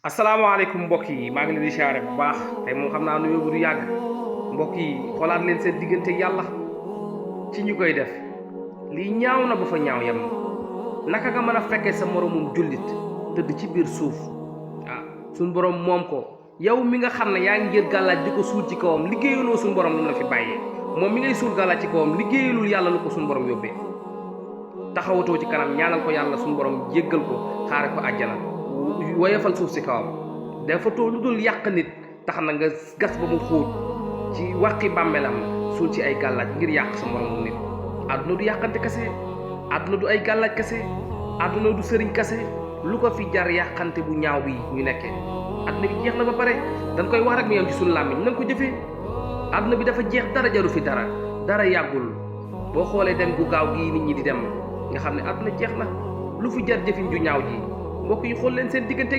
asalaamaaleykum mbokk yi maa ngi leen di siyaare bu baax tey moom xam naa nuyoo bu du yàgg mbokk yi xoolaat leen seen diggante yàlla ci ñu koy def lii ñaaw na ba fa ñaaw yem naka nga mën a fekkee sa moromum jullit tëdd ci biir suuf suñ borom moom ko yow mi nga xam ne yaa ngi jël gàllaaj di ko suul ci kawam liggéeyaloo suñ borom lu mu la fi bàyyee moom mi ngay suul gàllaaj ci kawam liggéeyalul yàlla lu ko suñ borom yóbbee taxawatoo ci kanam ñaanal ko yàlla suñ borom jéggal ko xaare ko àjjana woyefal suuf si kawam dafa too lu dul yàq nit tax na nga gas ba mu xóot ci wàqi bàmmeelam suul ci ay gàllaaj ngir yàq sa moromu nit àdduna du yàqante kase àdduna du ay gàllaaj kase àdduna du sëriñ kase lu ko fi jar yàqante bu ñaaw bi ñu nekkee àdduna bi jeex na ba pare dañ koy wax rek mu yem ci suñu làmmiñ na nga ko jëfee àdduna bi dafa jeex dara jaru fi dara yàggul boo xoolee dem gu gaaw gii nit ñi di dem nga xam ne àdduna jeex na lu fi jar jëfin ju ñaaw ji mbokk yi xool leen seen diggante